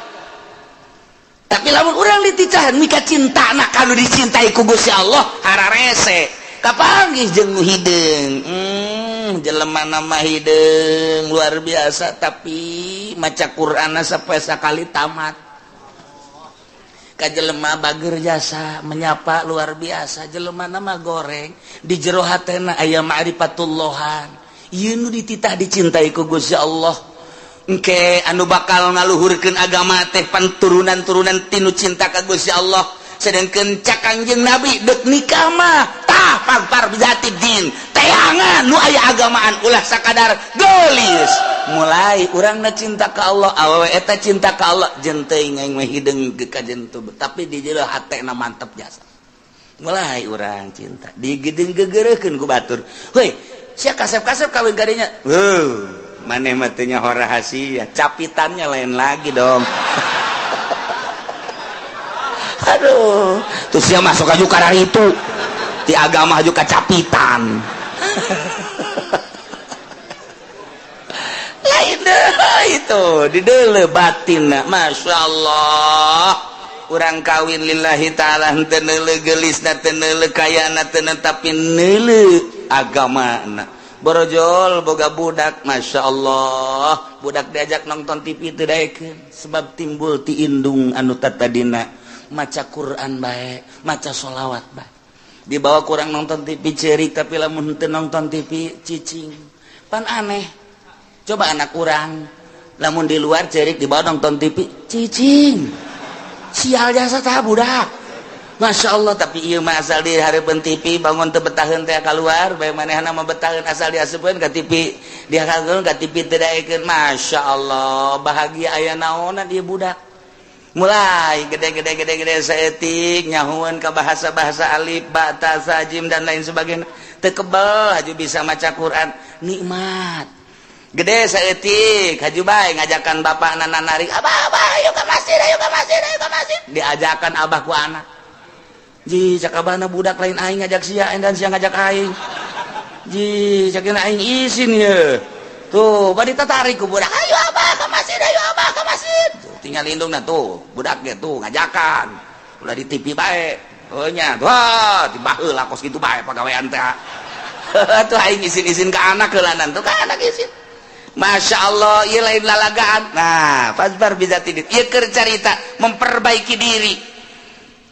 Tapi lamun urang dititah mika cintana kanu dicintai ku Gusti Allah, hararese. Kapanggih jeung nu hideung. Jelema nama hideung luar biasa tapi maca Qur'anna sampai sakali tamat. Ka jelema bager jasa menyapa luar biasa, jelema nama goreng di jero hatena aya ma'rifatullahan. Ieu nu dititah dicintai ku Gusti Allah. Engke anu bakal ngaluhurkeun agama teh pan turunan-turunan tinu cinta ka Gusti Allah. Sedangkeun cak Kangjeng Nabi deuk nikah mah tah pagpar bizati din, teangan nu aya agamaan ulah sakadar geulis. Mulai urangna cinta ka Allah, awewe eta cinta ka Allah, jeung teuing aing mah hideung ka jentu, tapi di jero hatena mantep jasa. Mulai urang cinta digedeng gegereukeun ku batur. Heuy, sia kasep-kasep kawin kadinya. Heuh, maneh mah teu nyaho rahasia, capitannya lain lagi dong. Aduh, terus dia masuk aja karena itu di agama juga capitan. Lain deh itu di dele batin, masya Allah. Urang kawin lillahi ta'ala, henteu neuleuh geulisna, teu neuleuh kayana, teu, tapi neuleuh agamana. Borojol boga budak, Masya Allah, budak diajak nonton TV teu daekeun, sebab timbul ti indung anu tatadina maca Quran bae, maca sholawat bae. Dibawa kurang nonton TV cerik, tapi lamun teu nonton TV cicing. Pan aneh coba, anak urang lamun di luar cerik, dibawa nonton TV cicing. Sial jasa tah budak, Masya Allah. Tapi iya mah asal di hareupeun TV, bangun teu betaheun teh keluar bae. Manehna mah betaheun asal diasupkeun ka TV, dihakeun ka TV teu daekeun. Masya Allah, bahagia aya naonan ieu budak. Mulai gede-gede gede-gede saeutik, nyahuan ke bahasa-bahasa alif ba ta sa jim dan lain sebagainya, teu kebel, haju bisa maca Quran, nikmat. Gede saeutik, haju bae ngajakan bapak nana narik, "Abah, Abah, ayo ke masjid, ayo ke masjid, ayo ke masjid." Diajakan abah ku anak. Ji, cak abahna, "Budak, lain aing ngajak sia dan sia ngajak aing." Ji, cak aing isin ye. Tuh, badi tertarik ku budak, "Ayo Abah ke masjid, ayo Abah ke masjid." Tuh, tinggal indungna tuh, budak ge tuh ngajakan. Ulah di TV bae. Oh nya, wah, di baheula kos kitu bae pagawean teh. Tuh, aing isin-isin ke anak heulanan tuh, ka anak isin. Masya Allah, ieu lain lalagaan. Nah, fazfar bidzatid. Ieu keur carita memperbaiki diri.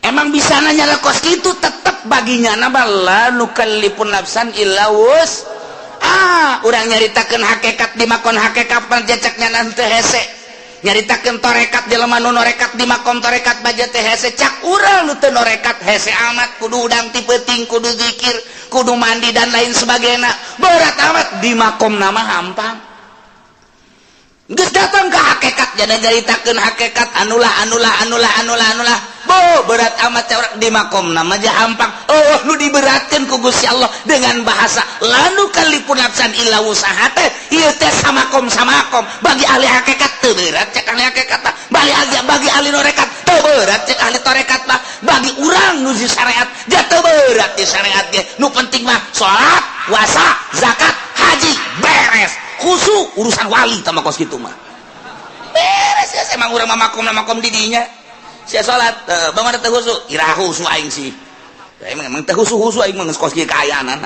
Emang bisa nanya lah kos gitu, tetep baginya nama la nukallifu nafsan illa wus. Ah, urang nyaritakeun hakikat di makom hakikat ceknya nanti hese. Nyaritakeun torekat jelema nu norekat di makom torekat baja teh hese. Cak urang nu teu norekat hese amat, kudu udang ti peuting, kudu zikir, kudu mandi dan lain sebagainya. Berat amat, di makom nama hampang. Geus datang ke hakikat, jadi nyaritakeun hakikat anulah anulah anulah anulah anulah. Bo, berat amat cak di makom nama aja hampang. Oh, nu diberatkeun ku Gusti Allah dengan bahasa la nukallifu nafsan illa wusaha teh ieu teh samakom samakom. Bagi ahli hakikat teu berat cek ahli hakikat mah. Bagi ahli norekat teu berat cek ahli torekat mah. Bagi urang nu di syariat dia teu berat di syariat ge. Nu penting mah salat, puasa, zakat, haji, beres. Khusyuk urusan wali tama kos kitu mah. Beres ya, emang urang mah makom makom di dinya. Sia salat, bangun teu khusyuk, iraha khusyuk aing sih. Emang emang teu khusyuk khusyuk aing mah geus kos kieu kaayaan.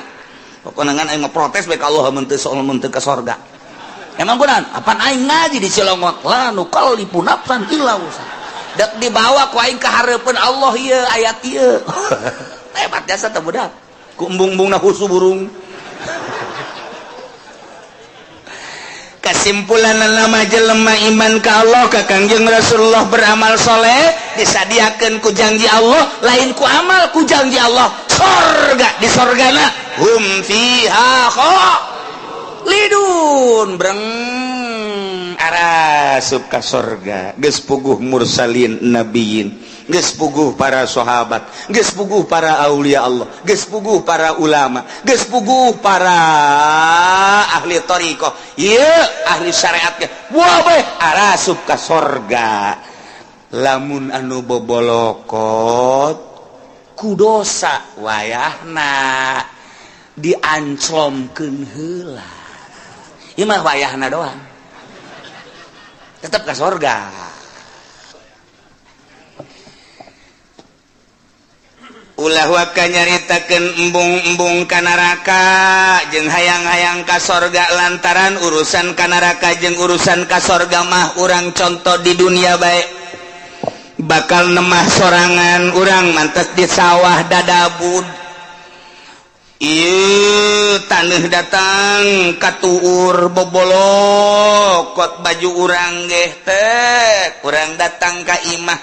Pokokna ngan aing mah protes bae ka Allah mun teu soal mun teu ka sorga. Emang kunaon? Apan aing ngaji di Cilongok, la nukallifu nafsan illa wusaha. Dek dibawa ku aing ka hareupeun Allah ieu ayat ieu. Hebat jasa teh budak. Ku embung-embungna khusyuk burung. Kesimpulan nama jelema iman ka Allah, ka Kangjeng Rasulullah, beramal soleh, disadiakan ku janji Allah, lain ku amal, ku janji Allah sorga. Di sorgana hum fiha khalidun. Breng arasup ka sorga, geus puguh mursalin, nabiyin, geus puguh para sahabat, geus puguh para aulia Allah, geus puguh para ulama, geus puguh para ahli thariqah, ieu ahli syariat ge wah arasup ka sorga. Lamun anu bobolokot ku dosa, wayahna dianclomkeun heula. Ieu mah wayahna doang, tetep ka sorga. Ulah waka nyaritakeun embung-embung ka neraka jeung hayang-hayang ka sorga, lantaran urusan ka neraka jeung urusan ka sorga mah urang contoh di dunia bae. Bakal nemah sorangan urang mantes di sawah dadabud. Ieu taneuh datang katuur, bobolokot baju urang geh teh. Urang datang ka imah,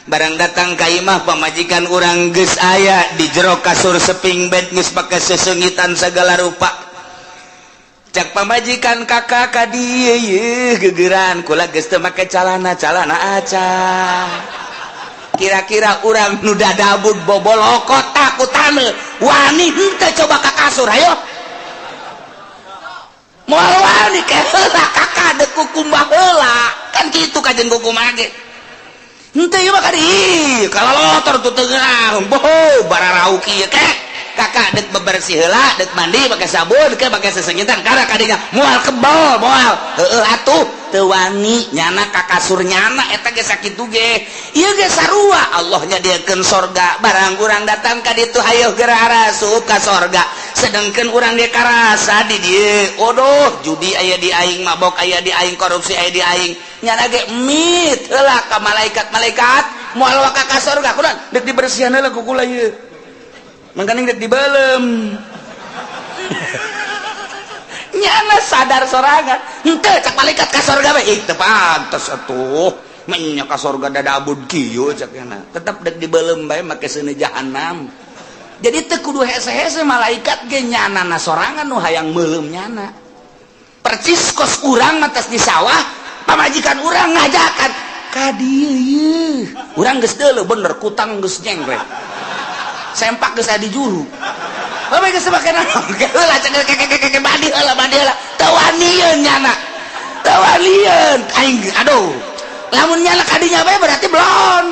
barang datang ka imah, pamajikan urang geus aya di jero kasur seping bed, geus pake sesengitan segala rupa. Cak pamajikan, "Kakak ka dieu ye gegeran kula geus teu make calana, calana aca." Kira-kira urang nu dadabud bobolokot ku taneuh wani henteu coba ka kasur? Ayo, moal wani ke heula, Kakak, dek kukumbah heula. Kan kitu kajen kukumbah ge henteu ieu mah kadi kalalotor tuh teu ngeunah boho bararau kieu ke. Kakak dek bebersih heula, dek mandi pakai sabun ke, pakai sesengitan, karena kadinya moal kebal, moal heueuh atuh. Teu wani nyana ka kasur nyana eta ge sakitu ge. Ieu ge sarua, Allah nyadiakeun sorga, barang urang datang ka ditu, hayoh geura arasup ka sorga. Sedangkan urang ge karasa di dieu, odoh, judi aya di aing, mabok aya di aing, korupsi aya di aing. Nyana ge mit heula ka malaikat-malaikat, moal waka ka sorga. Kunaon? Dek dibersihan heula ku kula ieu, mangkaning dek dibeuleum. Nyana sadar sorangan henteu, cak malaikat, ka sorga bae. Ih, teu pantes atuh menya ka sorga dadabud kieu, cak nyana. Tetep dek dibeuleum bae make seuneu jahanam. Jadi teu kudu hese-hese, malaikat ge nyana na sorangan nu hayang meuleum nyana. Percis kos urang matas di sawah, pamajikan urang ngajakan ka dieu ieu, urang geus deuleu bener, kutang geus nyengklek, sempak geus aya di juru. Bae geus make naon heula, cek ke mandi heula, mandi heula. Teu wanian nyana, teu wanian aing. Aduh, lamun nyana kadinya bae berarti belum.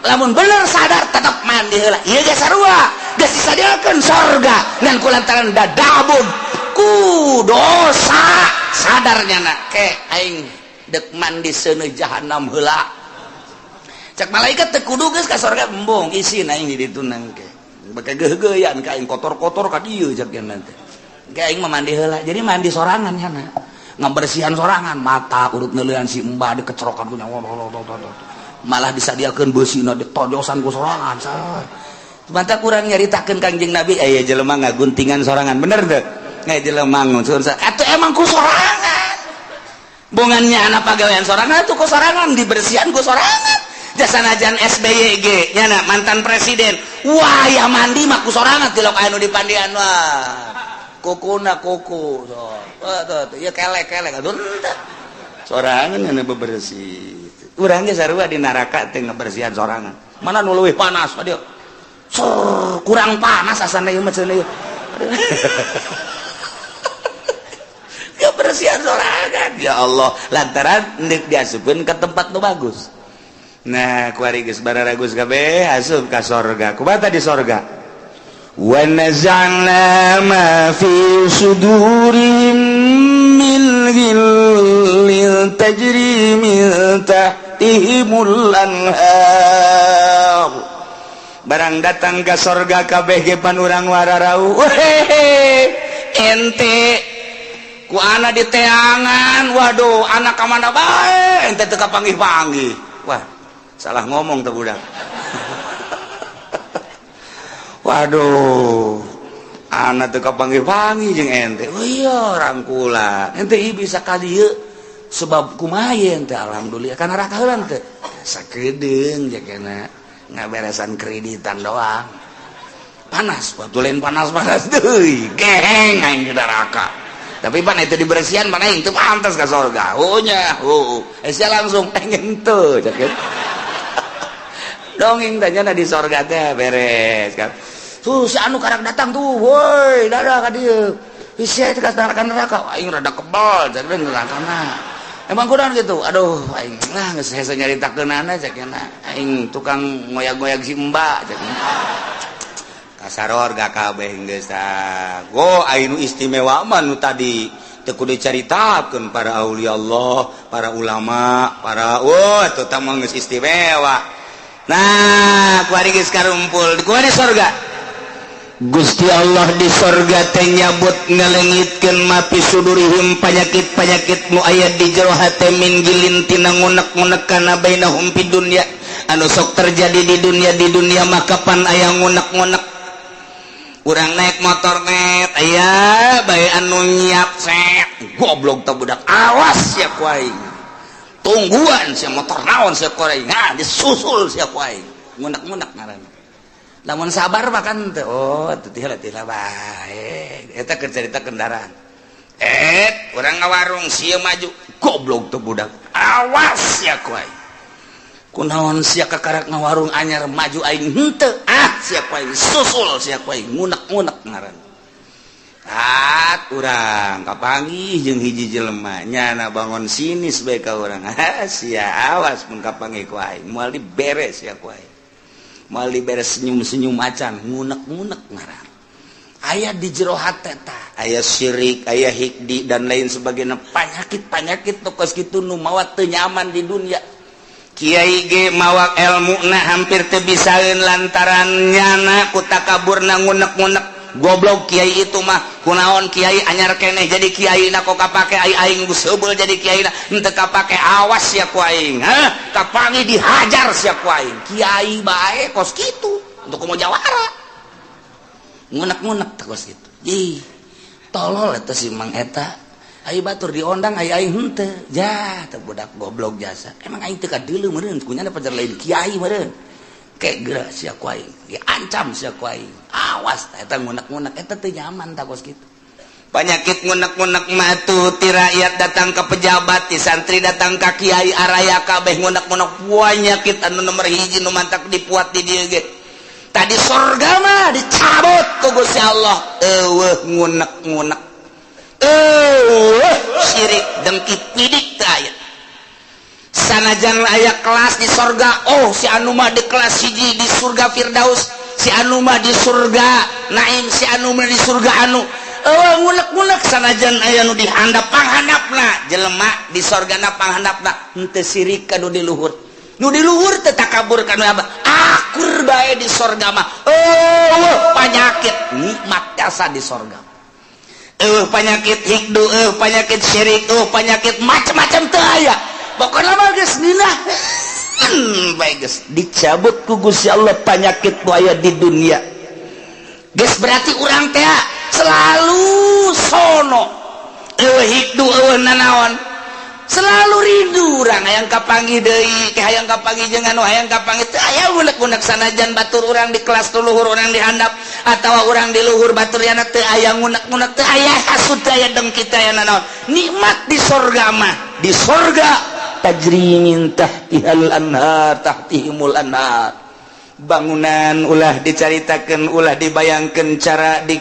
Lamun bener sadar, tetap mandi heula. Ieu ge sarua, geus disadiakeun sorga, ngan kulantaran dadabun ku dosa, sadar nyana, ke aing dek mandi seuneu jahanam heula. Cek malaikat, teu kudu, geus ka sorga. Embung, isin aing di ditu nangke bake geugeuyan ka aing, kotor-kotor ka dieu, cek nyana teh. Ke aing mah mandi heula. Jadi mandi sorangan nyana, ngabersihan sorangan, mata urut neuleuan si embah dikecerokan ku nyawa, malah disadiakeun beusina, ditojosan ku sorangan. Mantap, kurang nyaritakeun Kangjeng Nabi aya jelema ngaguntingan sorangan, bener teu? Aya jelema nguncun atuh emang ku sorangan. Bongannya anak pagawean sorangan atuh, ku sorangan dibersihan, ku sorangan. Jasa najan SBY ge nyana mantan presiden, wah ya, mandi mah ku sorangan, tilok anu dipandian, wah, kukuna kuku so tuh tuh ya, kelek kelek atuh sorangan nyana bebersih. Urang ge sarua di neraka teh ngabersihan sorangan. Mana nu leuwih panas dia? Sur, kurang panas asana ieu mah cenah ieu. Kebersihan sorangan, ya Allah, lantaran ndek diasupkeun ke tempat nu bagus. Nah, kuari geus bararagus kabeh asup ka sorga. Kumaha di sorga? Wa naza'na ma fi sudurihim min ghillin tajri min tahtihimul anhar. Barang datang ke sorga kabeh ge pan urang wararau. Wehehe, ente ku ana di teangan, waduh, anak ka mana bae ente teu kapanggih-panggih. Wah, salah ngomong tuh budak. Waduh, anak teu kapanggih-panggih jeung ente. Oh iya, rangkulan ente ieu bisa ka dieu sebab kumaha ente? Alhamdulillah, kana neraka heula teh sakedeung jakena ngaberesan kreditan doang. Panas waktu lain, panas-panas deui, geheng aing di neraka. Tapi pan itu dibersihan, mana itu pantas ke surga. Oh nya, oh eh, langsung pengen tuh cek dongeng tanya di sorga teh beres kan. Tuh si anu karak datang tuh, woi, dadah ka dieu. Isi itu ka neraka, neraka aing rada kebal cek neraka. Nah, emang kurang gitu. Aduh, aing lah geus hese nyaritakeunana, cek aing tukang ngoyag-ngoyag si mbak, cek. Kasaror gak kabeh geus. Go anu istimewa mah nu tadi teu kudu dicaritakeun, para aulia Allah, para ulama, para, wah, itu mah geus istimewa. Nah, kuari geus karumpul kuari sorga. Gusti Allah di sorga teh nyabut, ngalengitkeun ma fi sudurihim, panyakit-panyakit nu aya di jero hate, min ghillin, tina ngunek-ngunek, kana bainahum fid dunya, anu sok terjadi di dunia. Di dunia maka pan aya ngunek-ngunek. Urang naik motor net, aya bae anu nyiap set, goblok teh budak, awas sia ku aing, tungguan sia, motor naon sia ku aing. Nah, disusul sia ku aing, ngunek-ngunek ngaranna. Lamun sabar mah kan teh, oh teu teh teh bae eta keur cerita kendaraan. Eh, urang ngawarung, sia maju, goblok tuh budak, awas sia ku aing, kunaon sia kakarak ngawarung anyar, maju aing henteu, ah sia ku aing, susul sia ku aing, ngunek-ngunek ngaran. Tat urang kapanggih jeung hiji jelema, nyana bangun sinis bae ka urang. Ah sia, awas mun kapanggih ku aing, moal diberes sia ku aing, moal diberes senyum-senyum acan, ngunek-ngunek ngaran. Aya di jero hate tah, aya syirik, aya hiqdi, dan lain sebagainya, penyakit penyakit kos kitu nu mawa teu nyaman di dunia. Kiai ge mawa ilmu na hampir teu bisaeun lantaran nyana ku takaburna, ngunek-ngunek, "Goblok kiai itu mah, kunaon kiai anyar keneh jadi kiai na kok kapake, ai aing geus heubeul jadi kiai na henteu kapake. Awas sia ku aing, hah, kapangi dihajar sia ku aing." Kiai bae kos kitu untuk mau jawara, ngunek-ngunek teh kos kitu. Ih, tolol eta si Mang eta. Ai batur diondang, ai aing henteu. Ja teh budak goblok jasa, emang aing teu kadeuleu meureun kunyana pajar lain kiai meureun. Kayak geura sia ku aing, diancam sia ku aing, awas. Eta ngunek-ngunek eta teu nyaman tah kos kitu. Penyakit ngunek-ngunek matu ti rakyat datang ke pejabat, ti santri datang ke kiai, araya kabeh ngunek-ngunek. Penyakit anu nomor hiji nu mantak dipuat di dieu ge. Tadi sorga mah dicabut ku Gusti Allah, eueuh ngunek-ngunek, eueuh syirik, dengki, pidik teu aya. Sanajan aya kelas di sorga, oh, si anu mah di kelas hiji di surga Firdaus, si anu mah di surga Naim, si anu mah di surga anu, eueuh ngunek-ngunek. Sanajan aya nu dihandap, panghandapna jelema di sorgana, panghandapna henteu sirik ka nu di luhur, nu di luhur teu takabur ka nu abah, akur bae di sorga mah. Eueuh panyakit, nikmat jasa di sorga. Eueuh panyakit hiqdu, eueuh panyakit syirik, eueuh panyakit macam-macam teu aya. Pokoknya mah geus ngeunah bae, geus dicabut ku Gusti Allah panyakit nu aya di dunia. Geus berarti urang teh selalu sono, eueuh hiqdu, eueuh nanaon, selalu rindu urang hayang kapanggih deui ke, hayang kapanggih jeung anu, hayang kapanggih. Teu aya unek-unek. Sanajan batur urang di kelas luhur, urang di handap atawa urang di luhur batur yana, teu aya ngunek-ngunek, teu aya hasud, teu aya dengki, teu aya nanaon, nikmat di sorga mah. Di sorga tajri min tahtihal anhar, tahtihimul anhar. Bangunan ulah dicaritakan, ulah dibayangkan cara di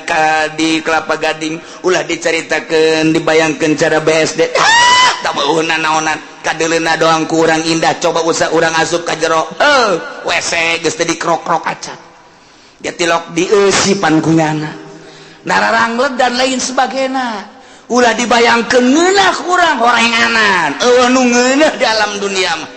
Kelapa Gading, ulah dicaritakan, dibayangkan cara BSD. Ah, tak mau naonan, kadeleuna doang kurang indah. Coba usah urang asup ka jero, eh, WC geus teu dikrok-krok acan dia, tilok dieusipan ku nyana, nararanglet dan lain sebagainya. Ulah dibayangkeun ngeunah kurang horenganan, eueuh nu ngeunah di alam dunia mah.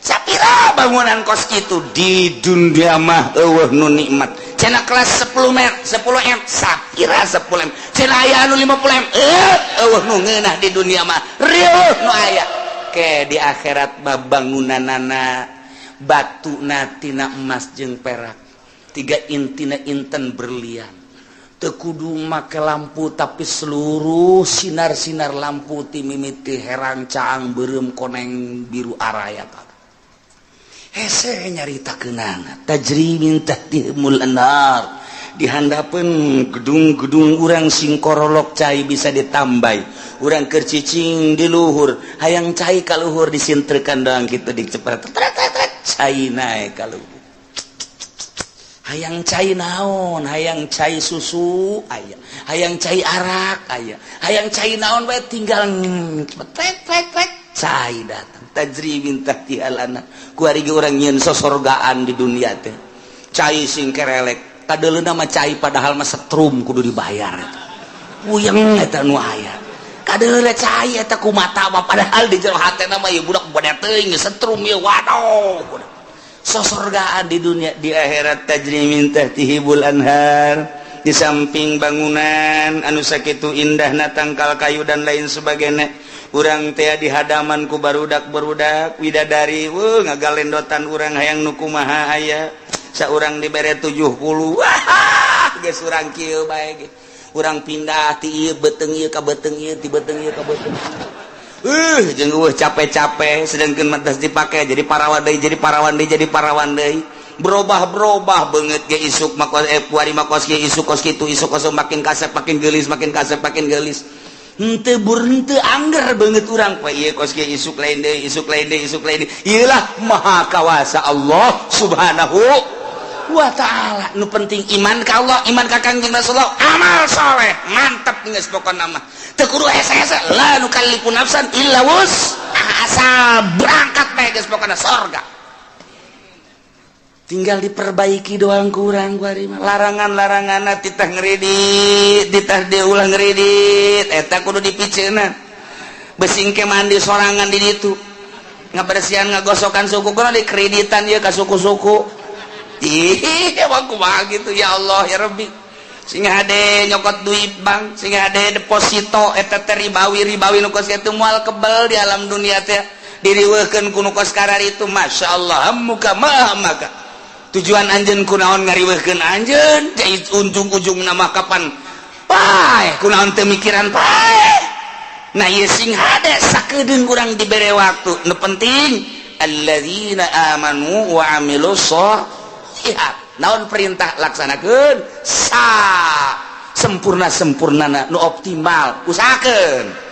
Sapira bangunan kos itu di dunia mah eueuh nu nikmat. Cenah kelas 10 m, 10 m, sapira 10 m, cenah aya anu 50 m, eh, eueuh nu ngeunah di dunia mah, rieuh nu aya ke di akhirat mah. Bangunanana batu tina emas jeung perak, tiga intina inten berlian. Teu kudu make lampu, tapi seluruh sinar-sinar lampu ti mimiti herang, caang, beureum, koneng, biru, araya. Hese nyarita kenana. Tajri min tahtihimul anhar. Di handapeun gedung-gedung urang sing korolok, cai bisa ditambah. Urang keur cicing di luhur, hayang cai ka luhur, disintrekan doang kitu, dicepet cai naik ka luhur. Hayang cai naon, hayang cai susu aya, hayang cai arak aya, hayang cai naon bae, tinggal cepet trek trek, cai datang. Tajri min tahtihal anhar. Kuari ge urang nyieun sosorgaan di dunia teh, cai sing kerelek, kadeuleuna mah cai, padahal mah setrum kudu dibayar eta. Puyeng eta nu aya. Kadeuleuna cai eta ku mata mah, padahal di jero hatena mah, ieu budak bade teuing setrum ieu, waduh. Sosorgaan di dunia. Di akhirat tajri min tahtihimul anhar. Di samping bangunan anu sakitu indahna, tangkal kayu dan lain sebagainya, urang teh di hadaman ku barudak barudak widadari, wuh, ngagalendotan. Urang hayang nu kumaha aya, saurang dibere 70, wah, geus urang kieu bae ge. Urang pindah ti ieu beuteung ieu ka beuteung ieu, ti beuteung ieu ka beuteung jeung eueuh capek-capek. Sedangkan mah dipake jadi parawan deui, jadi parawan deui, jadi parawan deui, berubah-berubah banget ge. Isuk mah eh, kuari mah kos kieu, isuk kos kitu, isuk kos, makin kasep makin geulis, makin kasep makin geulis, henteu bur henteu angger banget urang poe ieu kos kieu, isuk lain deui, isuk lain deui, isuk lain deui. Ieu lah maha kawasa Allah Subhanahu wa Ta'ala. Nu penting iman ka Allah, iman ka Kangjeng Rasulullah, amal soleh, mantap geus pokona mah. Teu kudu hese-hese, la nukallifu nafsan illa wus, asal berangkat bae geus pokona sorga. Tinggal diperbaiki doang kurang kuari mah. Larangan-larangan titah ngeridit, titah diulah ngeridit, eta kudu dipiceunan. Besing ke mandi sorangan di ditu. Ngabersihan, ngagosokan suku kudu dikreditan ieu ka suku-suku. Ih, emang kumaha gitu, ya Allah ya Rabbi. Sing hade nyokot duit bank, sing hade deposito, eta teh ribawi, ribawi nu kos kitu moal kebel di alam dunia teh. Diriweuhkeun ku nu kos kararitu, Masya Allah, muka maha maka. Tujuan anjeun kunaon ngariweuhkeun anjeun? Jadi ujung-ujung nama kapan paeh, kunaon teu mikiran paeh? Nah, ieu sing hade sakedeung urang dibere waktu. Nu penting alladzina amanu wa amilus sholihat. Naon perintah laksanakeun sa sempurna sempurnana, nu optimal usahakeun.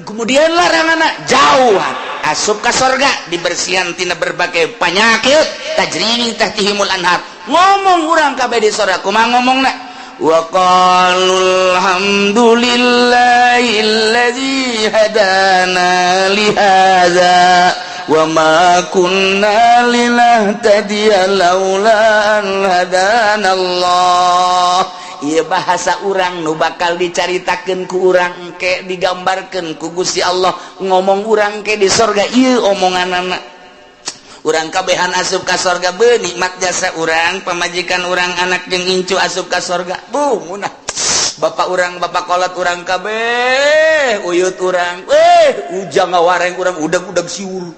Kemudian larangan jauh, asup ka sorga, dibersihan tina berbagai penyakit, tajri min tahtihimul anhar. Ngomong urang kabeh di sorga kumaha ngomongna? Wa qalu alhamdulillahilladzi hadana li hadza wa ma kunna linahtadiya laula an hadana Allah. Ieu bahasa urang nu bakal dicaritakeun ku urang engke, digambarkeun ku Gusti Allah ngomong urang ke di sorga. Ieu omonganana urang kabehan asup ka sorga, be nikmat jasa urang, pamajikan urang, anak jeung incu asup ka sorga. Bu munah bapak urang, bapak kolot urang kabeh, uyut urang, eh, ujang ngawareng urang, udag-udag siur.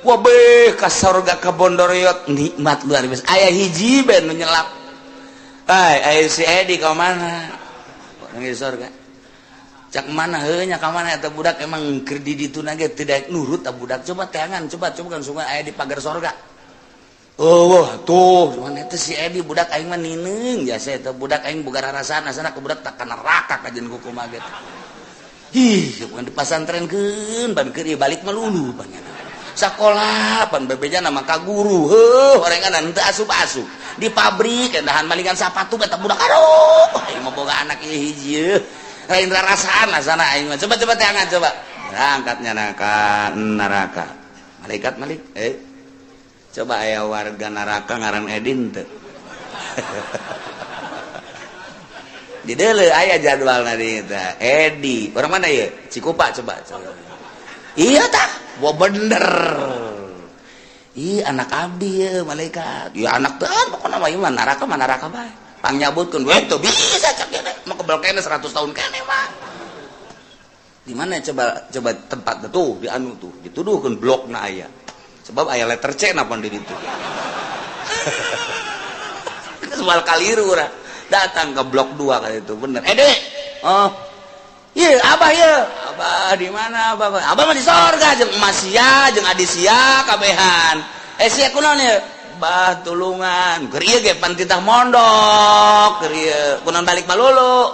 Wah, beh ka sorga ka bondoroyot, nikmat luar biasa. Aya hiji ben nu nyelap. Ay, ay si Edi ka mana? Orang di sorga. Cak mana heuh nya ka mana eta budak, emang keur di ditu ge tidak nurut eta budak. Coba teangan, coba coba kan sungai aya di pagar sorga. Oh, wah, tuh, mana eta si Edi, budak aing mah nineung jasa eta budak aing boga rarasaan asana ke budak tak ka neraka kajeun kumaha ge. Ih, bukan dipasantrenkeun, ban keur ieu balik mah lulu pan sakola, pan bebeja nama ka guru, heuh orengan teu asup-asup di pabrik endahan malingan sapatu eta budak. Aduh, aing mah boga anak ieu hiji lain rarasaan asana aing mah. Coba coba teangan, coba berangkatnya neraka neraka malaikat malik, eh, coba aya warga neraka ngaran Edin teu di deuleu aya jadwalna di eta Edi orang mana ya? Cikupa. Coba coba, iya tah. Wah, bener. Ih, anak abdi ya, malaikat. Ya anak teh pokokna mah ieu mah neraka mah neraka bae. Pang nyabutkeun we teu bisa cak ieu mah, kebel keneh 100 tahun keneh mah. Di mana coba coba tempat tuh di anu tuh dituduhkeun blokna aya. Sebab aya letter C napa di ditu. Soal kaliru urang. Datang ke blok 2 kali itu bener. Eh, Dek. Oh. Iya, abah ya. Abah di mana abah? Abah mah di sorga jeung emas sia, jeung adi sia kabehan. Eh, sia kunaon ya? Bah tulungan. Keur ieu ge pan titah mondok, keur ieu kunaon balik malulu.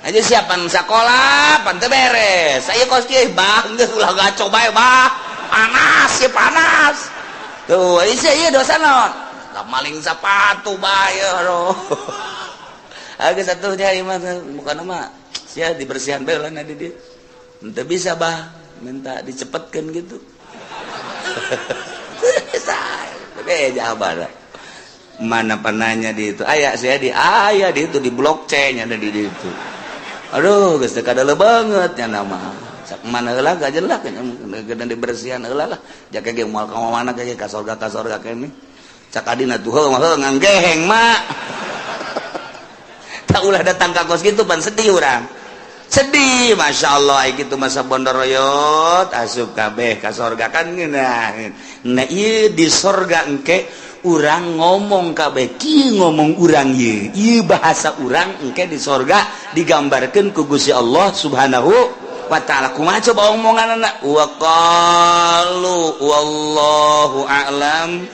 Aja siapan sakola, pan teu beres. Saya kos kieu, bah geus ulah gaco bae, bah. Panas ya panas. Tuh, sia ieu dosa naon? Lah maling sepatu bae, aduh. Agak satunya ieu mah bukan mah sia dibersihan bae lah di dia. Ente bisa bah minta dicepetkan gitu. Bisa. Oke, jawaban. Mana penanya di itu? Aya saya di aya di itu di blok C nya ada di itu. Aduh, geus teu kadele banget nya nama. Sak mana heula gajen lah geudan dibersihan heula lah. Jaka ge moal ka mana ge ka sorga keneh. Cak adina tuh heuh mah heuh nganggeheng mak. Tak ulah datang ka kos gitu pan sedih urang. Sedih, Masya Allah, gitu masa bondoroyot asup kabeh ka sorga kan ngeunah. Nah, ieu di sorga engke urang ngomong kabeh kieu, ngomong urang ieu ieu bahasa urang engke di sorga digambarkeun ku Gusti Allah Subhanahu wa Ta'ala. Kumaha coba omonganna? Wa qalu wallahu a'lam.